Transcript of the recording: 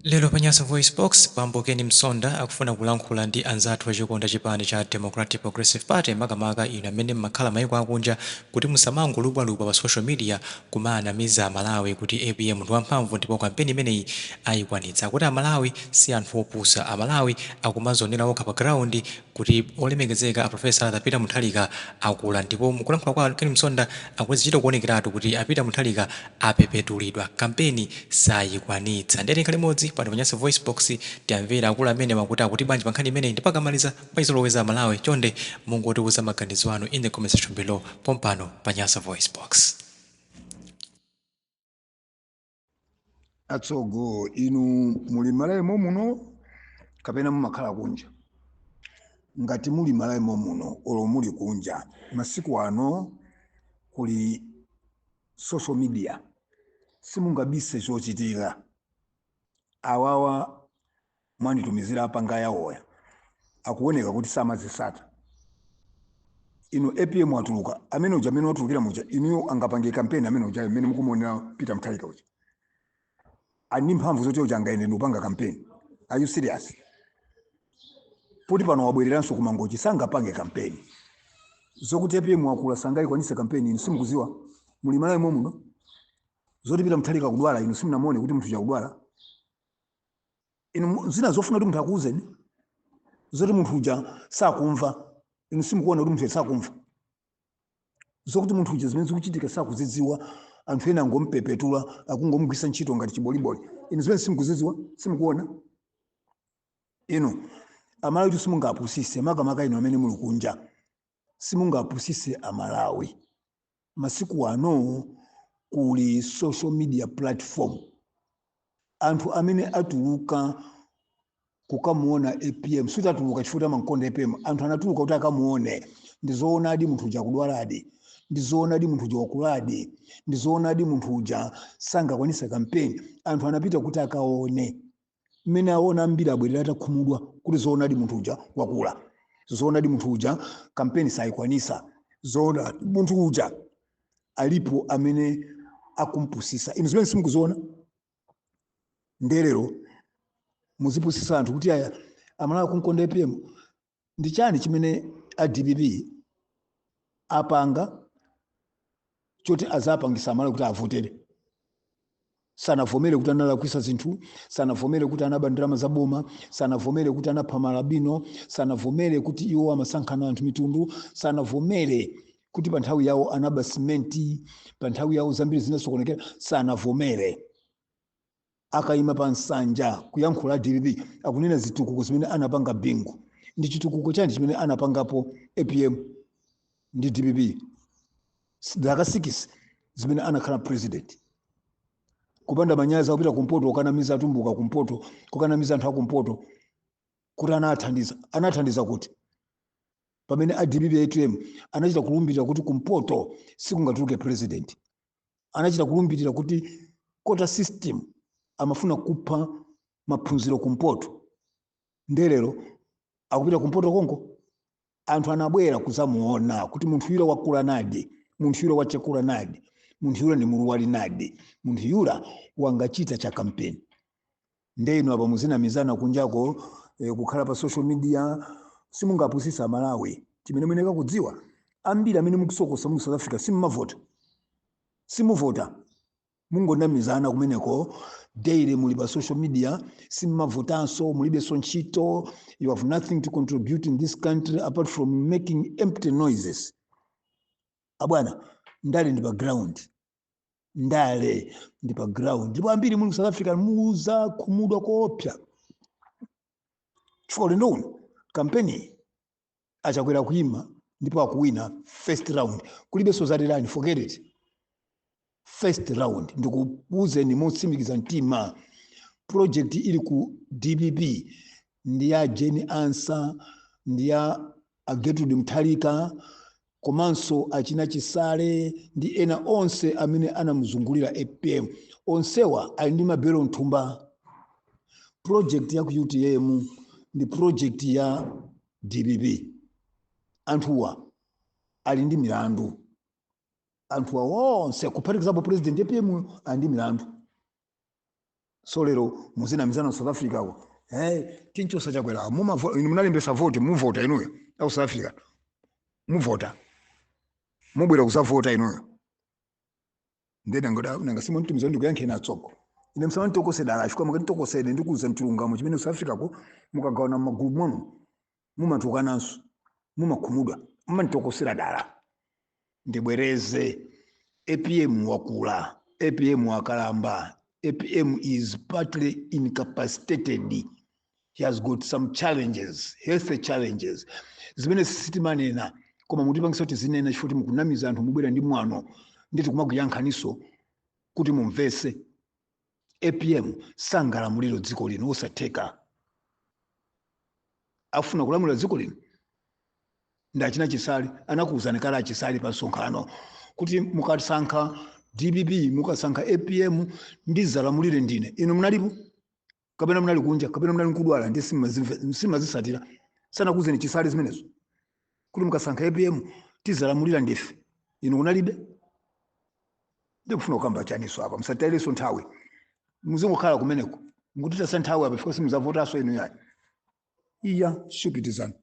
Lero pa Nyasa VoiceBox, Bambo Ken Msonda akufuna kulankhula ndi anzathu achikonda chipani cha Democratic Progressive Party, makamaka inu amene mmakhala maiko akunja, kuti musamangolubwalubwa pa social media kumaanamiza Amalawi kuti APM ndi wamphamvu ndipo kampeni imeneyi ayikwanitsa. Kuti Amalawi si anthu opusa, Amalawi akumazionera okha pa ground kuti olemekezeka a Professor Arthur Peter Mutharika akula. Ndipo mukulankhula kwa Ken Msonda akuti zichita kuonekeratu kuti a Peter Mutharika apepetulidwa, kampeni sayikwanitsa. Ndiye tikhale limodzi pano pa Nyasa VoiceBox, tiyamvere akulu amenewa kuti akuti bwanji pa nkhani imeneyi. Ndipo akamaliza, mwachizolowezi Amalawi, chonde mungotiuza maganizo anu in the comment section below pompano pa Nyasa VoiceBox. Atsogo, inu muli Malawi momuno kapena mumakhala kunja? Ngati muli Malawi momuno olo muli kunja, masiku ano kuli social media, simungabise chochitika. Awawa mwanditumizira apanga yawoya akuoneka kuti samazisata. Inu, APM watuluka, amene uja amene watulukira muja, inuyo angapange kampeni amene uja amene mukumuonera Peter Mutharika uja ali ndi mphamvu zoti uja angayende ndi kupanga kampeni? Are you serious? Poti pano wabwereranso ku Mangochi, sangapange kampeni. Zokuti APM wakula, sangayikwanise kampeni, inu simukuziwa? Muli Malawi momuno. Zoti Peter Mutharika kudwala, inu simunamuone kuti munthu uja akudwala? Inu zina zofuna kuti munthu akuuzeni. Zoti munthu uja sakumva, inu simukuona kuti munthu uja sakumva? Zokuti munthu uja zimene zikuchitika sakuzidziwa, anthu ena angompepetula, akungomugwisa ntchito ngati chiboliboli, inu zimene simukuzidziwa, simukuona? Inu Amalawi simungapusise, makamaka inu amene muli kunja, simungapusise Amalawi. Masiku ano kuli social media platform. Anthu amene atuluka kukamuona APM suti atuluka chifukwa amankonda APM. Anthu anatuluka kuti akamuone. Ndizoonadi munthu uja akudwaladi, ndizoonadi munthu uja wakuladi, ndizoonadi munthu uja sangakwanise kampeni. Anthu anapita kuti akaone. Mmene aona, ambiri abwerera atakhumudwa kuti zoonadi munthu uja wakula, zoonadi munthu uja kampeni sayikwanisa, zoona munthu uja alipo amene akumpusisa. Inu zimene simukuziona, ndelero muzipusisa anthu kuti aya Amalawi akunkonda APM. Ndi chani chimene a DPP apanga choti azapangisa Amalawi kuti avotere? Sanavomere kuti analakwisa zinthu, sanavomere kuti anaba ndalama za boma, sanavomere kuti anapha maalubino, sanavomere kuti iwo amasankhana anthu mitundu, sanavomere kuti pa nthawi yawo anaba simenti, pa nthawi yawo zambiri zinasokonekera, sanavomere. Akayima pa nsanja kuyankhula DPP, akunena zitukuko zimene anapanga Bingu. Ndi chitukuko chani chimene anapangapo APM ndi DPP zaka 6 zimene anakhala president? Kupanda manyazi, akupita kumpoto kukanamiza atumbuka kumpoto, kukanamiza anthu akumpoto kuti anathandiza. Anathandiza kuti, pamene a DPP, ATM anachita kulumbirira kuti kumpoto sikungatuluke president? Anachita kulumbirira kuti quota system amafuna kupha maphunziro kumpoto. Ndelero akupita kumpoto konko. Anthu anabwera kuzamuona kuti munthu yula wakula nadi, munthu yula wachekula nadi, munthu yula ni muluwali nadi, munthu yula wangachita cha kampeni. Nde inu apa muzinamizana kunjako, kukhala pa social media, simungapusisa Malawi. Chimene muyenera kudziwa, ambiri amene mukusokosa mu South Africa simmavota, simuvota, mungonamizana kumeneko. Daily muli pa social media, simmavotanso, mulibenso ntchito. You have nothing to contribute in this country apart from making empty noises. Abwana, ndale ndi pa ground, ndale ndi pa ground. Ndipo ambiri muli ku South Africa muza khumudwa koopsa, chifukwa ulendo uno kampeni achakwera kuima ndipo akuwina first round. Kulibenso zatirani, forget it, first round. Ndikuuzeni motsimikiza mtima, project ili ku DPP ndi ya Jane Ansah, ndi ya a Gertrude Mutharika, komanso achina Chisale ndi ena onse amene anamuzungulira APM. Onsewa ali ndi mabelo mthumba. Project ya ku UTM ndi project ya DPP. Anthuwa ali ndi milandu, anthuwa onse kuphatikizapo president APM ali ndi milandu. So lero muzinamizana South Africa ko, hey, tinchosa Chakwera. Inu munalembesa voti, muvota inuyo au South Africa muvota, mubwera kuzavota inuyo. Ndena ngoda nanga simuntumiza ndikuyankheni atsoko. Ine msamanditokose dala, chifukwa mukanditokosene ndikuuza mchilungamo chimene South Africa ko mukagawana m'magulu mwanu mumatukananso, mumakhumudwa, mumanditokosera dala. Ndibwereze, APM wakula, APM wakalamba, APM is partly incapacitated. He has got some challenges, health challenges zimene sitimanena, koma mutipangisa kuti zinena chifukwa mukunamiza anthu, mubwera ndi mwano, nditi kumakuyankhaniso kuti mumvese. APM sangalamulire dziko lino, osatheka. Afuna kulamulira dziko lino ndachina Chisale. Anakuwuzani kale aChisale pa msonkhano kuti mukasankha DPP, mukasankha APM, ndizalamulire ndine. Inu munalipo kapena munali kunja kapena munali nkudwala ndi simazisatira? Sanakuwuzeni Chisale zimenezo kuti mukasankha APM tizalamulira ndife? Inu kunalibe. Ndikufuna kukamba chaniso apa? Musatayilenso nthawi, muzingokhala kumeneko, mukutitasa nthawi apa chifukwa simuzavotanso inu yayi. Iya, shupitizani.